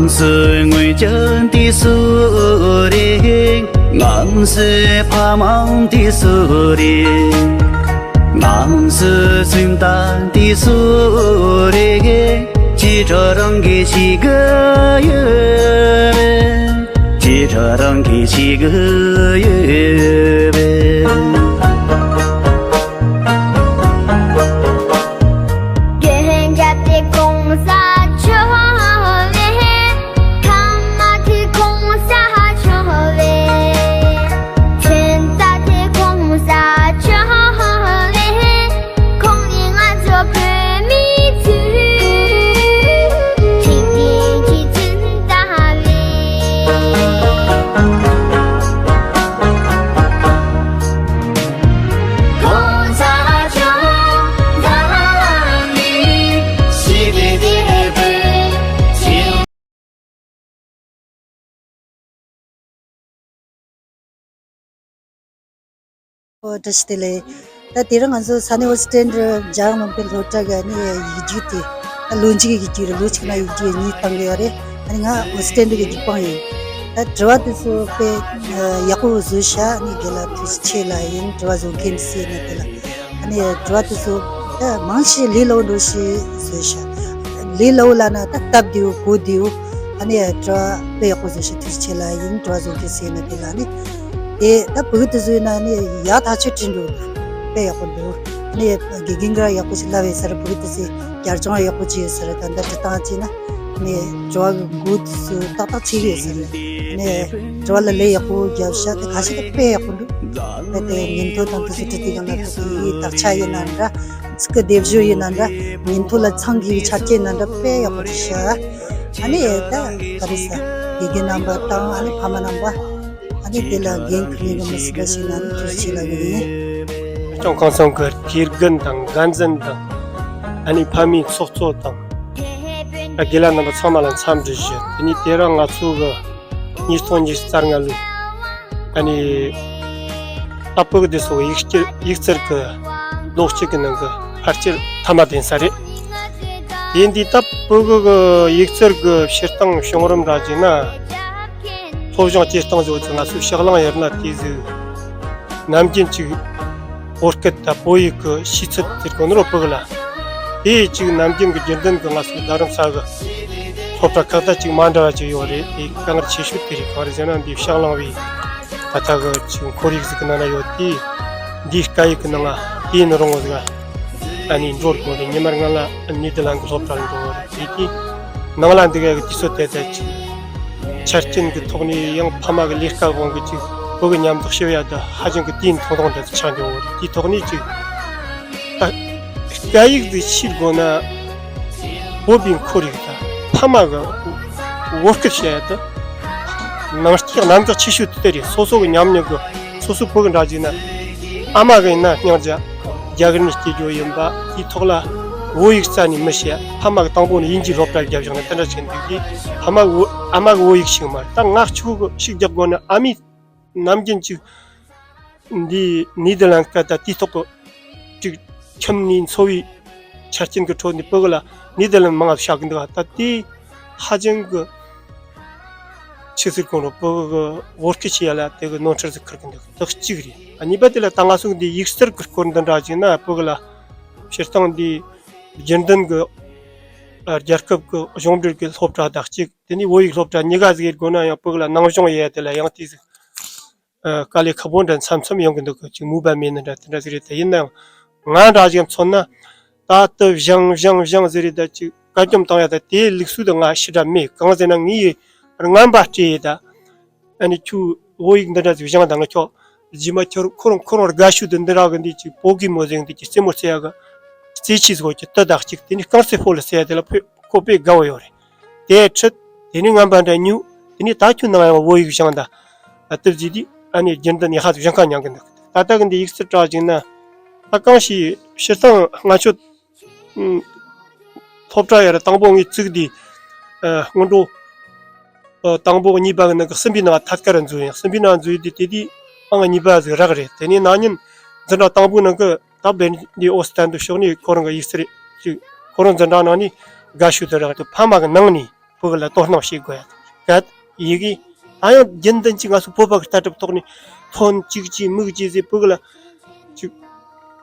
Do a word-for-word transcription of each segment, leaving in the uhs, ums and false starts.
སུ་སྔོན་ཆད་དུས་སུ་རེད། ངམ་སུ་ཕ་མང་དུས་སུ་རེད། ངམ་སུ་སུན་ད་དུས་སུ་རེད། ཅི་དྲ་རང་གི་ཞིག་གི་ཡོད། ཅི་དྲ་རང་གི་ཞིག་གི་ཡོད། ཨོ་བཀྲ་ཤིས་བདེ་ལེགས། ད་དེ་རིང་ང་ཚོ་ས་གནས་ཨོ་སི་ཀྲན་ཌི་འཇམ་དབྱངས་ལུང་པའི་སློབ་གྲྭ་གི་ཨ་ནི་ཡིག་རྒྱུགས་དེ། ད་ལོ་མཇུག་གི་ཡིག་རྒྱུགས་རེད། ལོ་གཅིག་ན་ཡིག་རྒྱུགས་གཉིས་བཏང་གི་ཡོད་རེད། ཨ་ནི་ང་ཨོ་སི་ཀྲན་ཌི་གི་རྒྱུགས་སྤྲོད་ཡིན། ད་དྲི་བ་དེ་ཚོ་དཔེ་ཡག་པོ་བཟོས་ཤག་ཨ་ནི་རྒན་ལགས་ཐུགས་རྗེ་ཆེ་ལབ་ཡིན། དྲི་བ་བཟོ་མཁན་ཟེར་ན་དེ་ལ། ཨ་ནི་དྲི་བ་དེ་ཚོ་ད་མང་ཆེ་ལས་སླ་པོ་འདྲ་ཞིག་བཟོས་ཤག་ལས་སླ་པོ་ལབ་ན་ད་སྟབས་བདེ་པོ་གོ་བདེ་པོ། ཨ་ནི་དྲི་བ་དཔེ་ཡག་པོ་བཟོས་ཤག་ཐུགས་རྗེ་ཆེ་ལབ་ཡིན། དྲི་བ་བཟོ་མཁན་ཟེར་ན་དེ་ལ་ནི། དེ་ད་བོད་ཡིག་དེ་བཟོས་ན་ནི་ཡག་ཐག་ཆོད་བྲིས་འགྲོ་འདུག་དཔེ་ཡག་པོ་འདུག་ཨ་ནི་དགེ་རྒན་གིས་ཡག་པོ་ཞིག་ལབ་ཡོད་ཟེར། བོད་ཡིག་དེ་ཚོ་རྒྱབ་ལྗོངས་ཡག་པོ་བྱས་ཡོད་ཟེར། ད་ལྟ་འབྲི་སྟངས་བྱས་ན་ནི་དྲི་བ་གི་མགོ་དེ་ཚོ་ཏག་ཏག་ཆགས་ཡོད་ཟེར། ནི་དྲི་བ་ལ་ལན་ཡག་པོ་བརྒྱབ་ཤག་དེ་ཁ་ཤས་དེ་དཔེ་ཡག་པོ་འདུག་དཔེ་དེ་ཉིན་ཐོ་དང་དེ་ཚོ་བྲིས་དུས་སྒང་ལ་དེ་དག་ཆ་ཡིན་ན་འདྲ། ཚིག་གི་སྡེབ་སྦྱོར་ཡིན་ན་འདྲ། ཉིན་ཐོ་ལ་ཚང་དགོས་པའི་ཆ་རྐྱེན་ཡིན་ན་འདྲ། དཔེ་ཡག་པོ་བྲིས་ཤག་ཨ་ནི་ད་ག་རེ་ཟ། དགེ་རྒན་རྣམ་པ་དང་ཨ་ནི་ཕ་མ་རྣམ་པ། ཨ་ནི་དེ་ལ་འགན་འཁུར་མཁན་གྱི་མི་སེར་འགའ་ཞིག་ན་ནི་ཐུགས་རྗེ་ཆེ་ལབ་ཀྱི་ཡིན། སྐྱོང་ཁང་ཚང་གི་དགེ་རྒན་དང་འགན་འཛིན་དང་། ཨ་ནི་ཕ་མའི་ཚོགས་གཙོ་དང་། ཨ་དགེ་ལགས་རྣམ་པ་ཚང་མ་ལ་འཚམས་འདྲི་ཞུ། དེ་ནས་དེ་རིང་ང་ཚོ་གི་ཉིས་སྟོང་ཉི་ཤུ་རྩ་ལྔ་ལོའི་ཨ་ནི་ད་བོད་ཀྱི་སྡེ་ཚོགས་ཡིག་སྐྱེ་ཡིག་རྩལ་གྱི་ལོ་གཅིག་གི་ནང་གི་ཕལ་ཆེར་མཐའ་མ་དེ་ཡིན་ས་རེད། དེ་འདི་ད་བོད་ཀྱི་ཡིག་རྩལ་གྱི་སྤྱིར་བཏང་བྱུང་རིམ་འདྲ་བྱས་ན། སློབ་སྦྱོང་བྱེད་སྟངས་བཟོ་ཚུལ་ང་ཚོས་ཕྱག་ལེན་ཡོད་ན་དེ་ཟིག་ནམ་རྒྱུན་ཅིག་བོད་སྐད་དང་བོད་ཡིག་གི་ཤེས་ཚད་ཟེར་གོ་ནོ་ར་བོད་ལ། དེ་ཅིག་ནམ་རྒྱུན་གྱི་རྒྱུན་ལྡན་གྱི་ང་ཚོའི་རྡ་རམ་ས་གི་སློབ་གྲྭ་ཁག་དང་ཅིག་མ་འདྲ་བ་ཅིག་ཡོད་རེད། དེ་དཀའ་ངལ་ཆེ་ཤོས་དེ་རེད། གང་རེད་ཟེར་ན་འདི་ཕྱག་ལེན་བའི་ད་ལྟ་གི་ཅིག་ཁོར་ཡུག་ཟིག་གི་ནང་ན་ཡོད་དེ། འདིའི་སྐད་ཡིག་གི་ནང་ང་དེ་ཡིན་རུང་བ་ཟིག་ཨ་ནི་འགྲོ་དགོས་རེད། ཉི་མ་སྔ་ལ་ནེ་དར་ལན་གི་སློབ་གྲྭ་ལ་འགྲོ་བ་རེད། དེ་དེ་ནང་ལ་འདི་ག་གི་དུས་ཚོད་དེ་ད་ཅིག་ཆ་རྐྱེན་གྱི་ཐོག་ནས་ཡང་ཕ་མ་གི་ལས་ཀ་དབང་གིས་ཅིག་བོད་གི་ཉམས་རྟོགས་ཞུ་ཡ་ད་ཧ་ཅང་གི་དུས་ཐུང་ཐུང་འདྲ་ཅིག་ཆགས་འགྲོ་བ་རེད། དེའི་ཐོག་ནས་ཅིག་ད་སྐད་ཡིག་འདི་ཤེས་དགོས་ན་བོད་པའི་ཁོར་ཡུག་ད་ཕ་མ་གི་བོད་སྐད་བཤད་ཡ་ད་ནང་སྐྱེས་གནད་འགག་ཆེ་ཤོས་དེ་རེད། སོ་སོ་གི་ཉམས་མྱོང་གི་སོ་སོ་བོད་གི་འདྲ་ཅིག་ན་ཨ་མ་གི་ཡིན་ན་སྙིང་རྗེ། རྒྱ་གར་ནས་སྐྱེས་རྒྱུ་ཡིན་པ་དེའི་ཐོག་ལ་བོད་ཡིག་རྩ་ནས་མི་ཤེས། ཕ་མ་གི་དང་པོ་ནས་དབྱིན་ཇིའི་སློབ་གྲྭར་བརྒྱབ་བཞག་ནས་དེ་འདྲ་བྱས་འདུག་གི། ཕ་མ་གི་བོད་ཨ་མ་གི་བོད་ཡིག་ཤེས་མ་རེད། ད་ང་ཆོ་གི་ཤུགས་རྒྱག་དགོས་ན་ཨ་མས་ནམ་རྒྱུན་ཅིག་འདི་ནེ་དར་ལན་སྐད་དང་དེའི་ཐོག་གི་ཅིག་ཁྱིམ་ནས་འཚོ་བའི་ཆ་རྐྱེན་གྱི་ཁྲོད་ནས་བོད་གི་ལ་ནེ་དར་ལན་མང་ང་བཤད་གི་འདུག་ད་དེ་ཧ་ཅང་གི་ཆི་ཟེར་གོ་ནོ་བོད་གི་བོད་སྐད་ཤེས་ཡ་ལ་དེ་གི་ནོར་འཁྲུལ་ཟིག་འཁུར་གི་འདུག་དེ་གཅིག་རེད། ཨ་གཉིས་པ་དེ་ལ་ད་ང་ཚོ་འདི་ཡིག་རྩལ་གི་སྐོར་འདི་འདྲ་ཅིག་ན་བོད་གི་ལ་སྤྱིར་བཏང་འདི་རྒྱུན་ལྡན་གི་རྒྱལ་ཁབ་གི་གཞུང་འབྲེལ་གི་སློབ་གྲྭ་དང་གཅིག་དེ་ནས་བོད་ཡིག་སློབ་གྲྭ་གཉིས་ཀ་ཟིག་ཡོད་དགོས་ན་ཡང་བོད་གི་ལ་ནང་སྦྱོང་ཡས་དེ་ལ་ཡང་དེ་ཟིག་ཨ་དཀའ་ལས་ཁག་པོ་འདྲ་མཚམས་མཚམས་ཡོང་གི་འདུག་གི། ཅིག་མོས་པ་མེད་ནི་འདྲ་དེ་འདྲ་ཟིག་རེད། དེ་ཡིན་ནའང་ང་འདྲ་ཞིག་མཚོན་ན་ད་ལྟ་སྦྱང་སྦྱང་སྦྱང་ཟེར་རེད། ད་ཅིག་བཀའ་བཀྱོན་བཏང་ཡ་ད་དེའི་ལུགས་སྲོལ་དེ་ང་ཞེ་དྲག་མེད། གང་ཟེར་ན་ངའི་རྔན་པ་སྤྲད་ཡས་ད་ཨ་ནི་ཁྱོད་བོད་ཡིག་འདི་འདྲ་ཟིག་སྦྱང་ད་ང་ཁྱོད་རྗེས་མ་ཁྱོད་ཁོ་རང་ཁོ་རང་དགའ་ཤོས་དེ་འདི་འདྲ་གི་འདི་ཅིག་བོད་གི་མོ་ཟིག་འདི་ཅིག་རྩེད་མོ་རྩེ་ཡ་གི་རྩེད་ཆས་ཟིག་གི་དེ་དག་ཅིག་དེ་ནི་རྐང་རྩེད་སྤོ་ལོ་རྩེ་ཡ་དེ་ལ་ཕོ་ཁོ་དཔེ་དགའ་བོ་ཡོད་རེད། དེ་ཁྲིད། དེ་ནས་རྔན་པ་འདྲ་ཉོས། དེ་ནས་ད་ཁྱོད་ནང་ཡང་བོད་ཡིག་སྦྱང་ད། ཨ་དེབ་ཟིག་དེ་ཨ་ནི་རྒྱུན་དུ་ནས་ཧ་ཟིག་སྦྱང་ཁ་མྱང་གི་འདུག་ད་ལྟ་གི་འདི་ཡིག་རྩལ་དྲག་ཅིག་ན། ད་གང་ཞིག་སྤྱིར་བཏང་སྔ་ཆོས་སློབ་གྲྭ་ཡར་དང་པོ་ངས་བཙུགས་དུས། སྔོན་འགྲོ་དང་པོ་གཉིས་པ་གི་ནང་གི་གསུམ་པའི་ནང་ཐད་ཀར་འཛུལ་ཡང་། གསུམ་པའི་ནང་འཛུལ་དུས་དེ་དུས་ཨང་གཉིས་པ་ཟིག་རག་རེད། དེ་ནས་ན་ནིང་འཛིན་གྲྭ་དང་པོའི་ནང་གི་ད་བེར་འདི་ཨོ་སི་ཐན་དུ་ཕྱོགས་ནས་ཁོ་རང་གི་ཡིག་རྩལ་ཅིག་ཁོ་རང་འཛིན་གྲྭ་ནང་ནས་དགའ་ཤོས་དུ་རག་དུ་ཕ་མ་གི་ནང་ནས། བོད་ལ་དོ་སྣང་བྱེད་དགོས་ཡ། ག་ཡི་གེ་ད་ཡང་རྒྱུན་ལྡན་གྱི་ང་ཚོ་བོད་པ་གི་ལྟ་གྲུབ་ཐོག་ནས་ཐོན་གཅིག་གཅིག་མིག་གཅིག་ཟེར་བོད་ལ་ཅིག་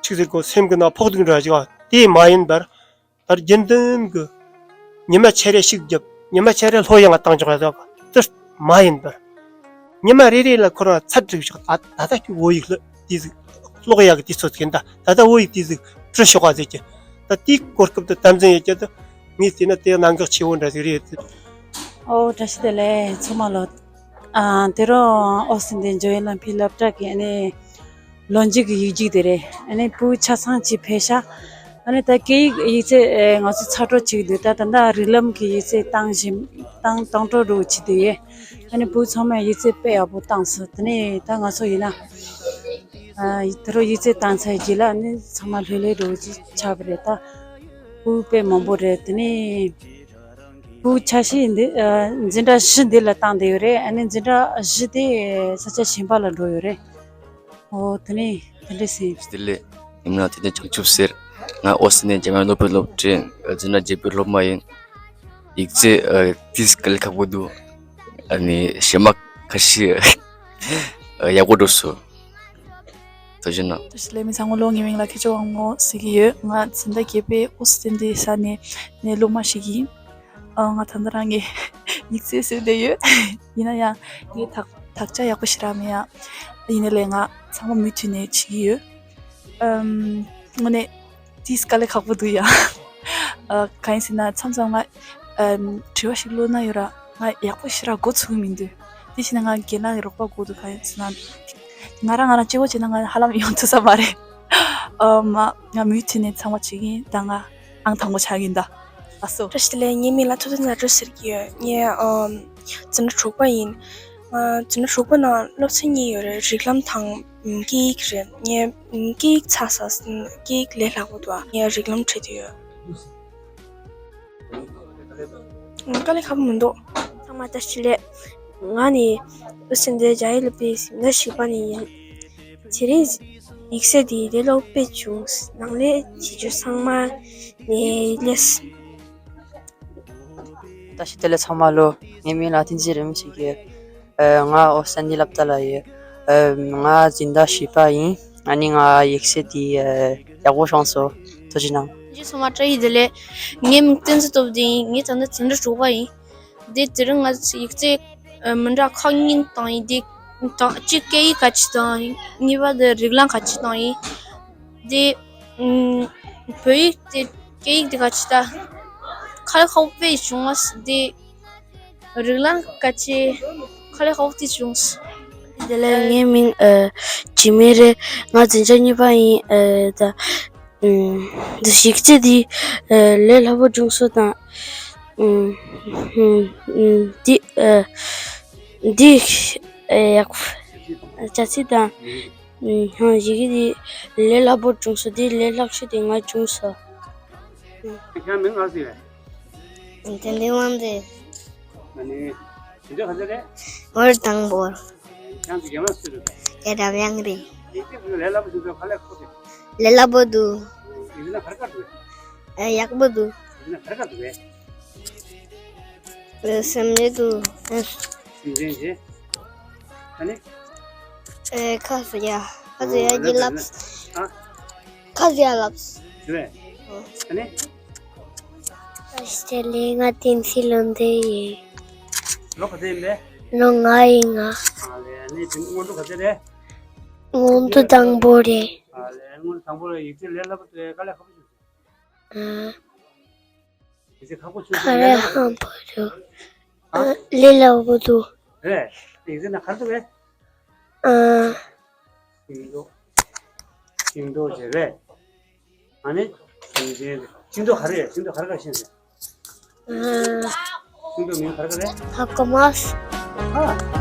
ཅིག་ཟེར་གོ་སེམས་གི་ནང་ཕོག་ཐུག་འདྲ་ཅིག་དེ་མ་ཡིན་པར། ད་རྒྱུན་ལྡན་གྱི་ཉི་མ་ཆ་རེ་ཤིག་བརྒྱབ། ཉི་མ་ཆ་རེ་ལྷོད་ཡངས་བཏང་ཆོག་ཡ་དེ་མ་ཡིན་པར། ཉི་མ་རེ་རེ་ལ་ཁོ་རང་ཚད་སྒྲིག་ཆོག་ད་ད་ལྟ་ཀྱི་བོད་ཡིག་ལ་དེ་ཟིག་ཀློག་ཡག་གི་དུས་ཚོད་ཟིག་ཡིན། ད་ད་ལྟ་བོད་ཡིག་དེ་ཟིག་བྲི་ཆོག་ག་ཟེར་གྱི། ད་དེའི་གོ་སྐབས་དེ་དམ་འཛིན་ཡོད་ཀྱི་ད་ངས་བལྟས་ན་དེ་གནད་འགག་ཆེ་བོ་འདྲ་ཟིག་རེད། ཨོ་བཀྲ་ཤིས་བདེ་ལེགས་ཚང་མ་ལོ། ཨ་དེ་རིང་ཨོ་སི་འདི་འཇོ་ཡི་ལམ་ཕི་སློབ་གྲྭ་གི་ཨ་ནི་ལོ་མཇུག་གི་ཡིག་རྒྱུགས་དེ་རེད། ཨ་ནི་ཕྲུ་གུ་ཆ་ཚང་གཅིག་ཕེབས་ཤག་ཨ་ནི་ད་སྐད་ཡིག་ཡིག་ཚད་ཨེ་ང་ཚོ་ཚ་དྲོད་ཅིག་འདུག་ད་ད་ལྟ་རིགས་ལམ་གྱི་ཡིག་ཚད་བཏང་བཞིན་བཏང་བཏང་འགྲོ་འགྲོ་བྱེད་དུ་ཡོད། ཨ་ནི་ཕྲུ་གུ་ཚང་མས་ཡིག་ཚད་དཔེ་ཡག་པོ་བཏང་སོང་། དེ་ནས་ད་ང་ཚོ་ཡིན་ན་ཨ་དེ་རིང་ཡིག་ཚད་བཏང་ཚར་རྗེས་ལ་ཨ་ནི་ཚང་མ་ལྷོད་ལྷོད་འགྲོ་ཅིག་ཆགས་པ་རེད། ད་ཕྲུ་གུ་དཔེ་མང་པོ་རེད། དེ་ནས་ཕྲུ་གུ་ཆ་ཤས་འདི་ཨ་འཛིན་གྲྭ་བཞི་འདི་ལ་བཏང་བསྡད་ཡོད་རེད། ཨ་ནི་འཛིན་གྲྭ་བཞི་དེ་ས་ཆ་གཞན་པ་ལ་འགྲོ་ཡོད་རེད། ཨོ་དེ་ནས་དེ་འདྲ་ཟིན། བདེ་ལེགས། ངའི་མིང་ལ་ཐུབ་བསྟན་བྱང་ཆུབ་ཟེར། ང་ཨོ་སི་ནས་འཇམ་དབྱངས་སློབ་དཔོན་སློབ་གྲྭའི་འཛིན་གྲྭ་བརྒྱད་པའི་སློབ་མ་ཡིན། ཡིག་ཚད་ཨ་ཏིས་དཀའ་ལས་ཁག་པོ་འདུག་ཨ་ནི་གཞས་མ་ཁ་ཤས་ཨ་ཡག་པོ་འགྲོ་སོང་། ཐུགས་རྗེ་གནང་། བཀྲ་ཤིས་བདེ་ལེགས། མི་ཚང་མ་ལོ། ངའི་མིང་ལ་མཁས་མཆོག་དབང་མོ་ཟེར་གྱི་ཡོད། ང་འཛིན་གྲྭ་བརྒྱད་པའི་ཨོ་སི་ཐན་ཏི་ས་གནས་ནས་སློབ་མ་ཞིག་ཡིན། ཨ་ང་ད་ལྟ་རང་གི་ཡིག་ཚད་ཟེར་བསྡད་ཡོད། ཡིན་ན་ཡང་ངའི་དག་དག་ཆ་ཡག་པོ་ཞེ་དྲག་མེད་ཡ། ཡིན་ནའི་ལས་ང་ཚང་མ་མུ་མཐུད་ནས་བྱེད་ཀྱི་ཡོད། ཨམ་དངོས་གནས་ཏིས་དཀའ་ལས་ཁག་པོ་འདུག་ཡ། ཨ་གང་ཡིན་ཟེར་ན་མཚམས་མཚམས་ང་ཨམ་དྲི་བ་ཞིག་བློ་ན་ཡོད་ར་ང་ཡག་པོ་ཞེ་དྲག་འགོ་ཚུགས་ཀྱི་མི་འདུག་དེ་བྱས་ན་ང་རྒན་ལགས་ཀྱི་རོགས་པ་དགོས་འདུག་གང་ཡིན་ཟེར་ན་ང་རང་ང་རང་གཅིག་པོ་བྱས་ན་ང་ཧ་ལམ་ཡོང་ཐུབ་ས་མ་རེད། ཨ་མ་ང་མུ་མཐུད་ནས་ཚང་མ་བྱེད་ཀྱི་ཡིན། ད་ང་ཨང་དང་པོ་ཆགས་ཀྱི་ཡིན་ད། ལགས་སོ། བཀྲ་ཤིས་བདེ་ལེགས། ངའི་མིང་ལ་ཐུབ་བསྟན་ནོར་བུ་ཟེར་གྱི་ཡོད། ངས་ཨམ་འཛིན་གྲྭ་དྲུག་པ་ཡིན། ང་འཛིན་གྲྭ་དྲུག་པ་ནང་སློབ་ཚན་གཉིས་ཡོད་རེད། རིགས་ལམ་དང་སྐད་ཡིག་རེད། ངས་སྐད་ཡིག་ཚར་ས་སྐད་ཡིག་ལས་སླ་པོ་འདུག་ངས་རིགས་ལམ་ཁྲིད་དུ་ཡོད། དཀའ་ལས་ཁག་པོ་མི་འདུག་ཚང་མ་བཀྲ་ཤིས་བདེ་ལེགས། ང་ནི་ཨོ་སི་ཐན་ཏི་འཇམ་དབྱངས་སློབ་གྲྭའི་འཛིན་གྲྭ་བཞི་པ་ནས་ཡིན། དེ་རིང་ཡིག་ཚད་འདི་ལས་སླ་པོ་དཔེ་བྱུང་། ནང་ལས་བྱེད་རྒྱུ་ཚང་མ་ནས་ལས། བཀྲ་ཤིས་བདེ་ལེགས་ཚང་མ་ལོ། ངའི་མིང་ལ་བསྟན་འཛིན་རིན་པོ་ཆེ་ཡིན། ཨ་ང་ཨོ་སི་ཐན་ཏི་སློབ་གྲྭ་ལ་ཡོད། ཨ་ང་འཛིན་གྲྭ་བཞི་པ་ཡིན། ཨ་ནི་ང་ཡིག་ཚད་འདི་ཨ་ཡག་པོ་བྱུང་སོང་། ཐུགས་རྗེ་གནང་། བཀྲ་ཤིས་བདེ་ལེགས། ངའི་མིང་བསྟན་འཛིན་སྟོབས་ལྡན་ཡིན། ངས་ད་ནི་འཛིན་གྲྭ་དྲུག་པ་ཡིན། འདི་དེ་རིང་ང་ཚོ་ཡིག་ཚད་ཨ་མི་འདྲ་ཁག་གཉིས་བཏང་ཡིན། འདི་དང་གཅིག་སྐད་ཡིག་ཁ་ཆེ་བཏང་ཡིན། གཉིས་པ་དེ་རིགས་ལམ་ཁ་ཆེ་བཏང་ཡིན། འདི་ཨམ་བོད་ཡིག་དེ་སྐད་ཡིག་དེ་ཁ་ཆེ་ད་ཁ་ལས་ཁག་པོ་དཔེ་བྱུང་བ་འདི། རིགས་ལམ་ཁ་ཆེ་ཁ་ལས་ཁག་པོ་དཔེ་བྱུང་། བདེ་ལེགས། ངའི་མིང་ཨ་འཇིགས་མེད་རེད། ང་འཛིན་གྲྭ་གཉིས་པ་ཡིན། ཨ་ད་ཨམ་འདི་ཡིག་ཚད་འདི་ཨ་ལས་སླ་པོ་བྱུང་སོང་དང་། ཨམ་ཨམ་འདི་ཨ་འདི་ཨ་ཡག་པོ་བྱ་ཚིག་དང་ཨམ་ཡི་གེ་འདི་ལས་སླ་པོ་བྱུང་སོང་། འདི་ལས་སླ་ཤོས་དེ་ང་བྱུང་སོང་། ཁྱེད་མིང་ང་ཟེར་བས། བསྟན་འཛིན་དབང་འཛིན། ཨ་ནི། དེ་འདྲ་ག་ཚོད་རེད། ངོར་དང་པོར། ཁྱེད་ཚོ་རྒན་ལགས་སུ་རེད། རྒན་རབ་དབྱངས་རེད། ཡིག་ཚད་ཁོ་ལས་སླ་པོ་བྱུང་སོང་། ཁ་ལས་ཁག་པོ་རེད། ལས་སླ་པོ་འདུག་ཡིག་ཚད་ན་ག་རེ་ག་རེ་འདུག་གས། ཨ་ཡག་པོ་འདུག་ཡིག་ཚད་ན་ག་རེ་ག་རེ་འདུག་གས། ཨ་སེམས་ལས་འདུག་སེམས་ཅན་བྱེད། ཨ་ནི། ཨེ་ཁ་ཟེར་ཡ། ཁ་ཟེར་ཡ་གྱི་ལབ། ཨ། ཁ་ཟེར་ཡ་ལབ། ཞུ་བས། ཨ་ནི། ཨ་ཞེ་ལེ། ང་བསྟན་འཛིན་ལོ་འདས་ཡིན། ལོ་ག་ཚོད་ཡིན་པས། ལོ་ལྔ་ཡིན་ང་། ཨ་ལེ། ཨ་ནི་དེ་སྔོན་འགྲོ་ག་ཚོད་རེད། སྔོན་འགྲོ་དང་པོ་རེད། ཨ་ལེ། སྔོན་འགྲོ་དང་པོ་ལ་ཡིག་ཚད་ལས་སླ་པོ་འདུག་གས། དཀའ་ལས་ཁག་པོ་བྱུང་སོང་། ཨ། ཡིག་ཚད་ཁག་པོ་བྱུང་སོང་། ཁ་རེ་ཧམ་པོ་འདུག་ཨ། ལས་སླ་པོ་འདུག་རེད། ཡིག་ཚད་ན་ག་རེ་འདུག་གས། ཨ། ཤིང་ཏོག་ཤིང་ཏོག་ཅིག་རེད། ཨ་ནི། ཤིང་ཆེན་རེད། ཤིང་ཏོག་ག་རེ་རེད། ཤིང་ཏོག་ག་རེ་ག་རེ་ཤིང་རེད། ཨ། ཤིང་ཏོག་མིང་ག་རེ་ག་རེ་རེད། ཧ་གོ་མ་སོང་། ཨ།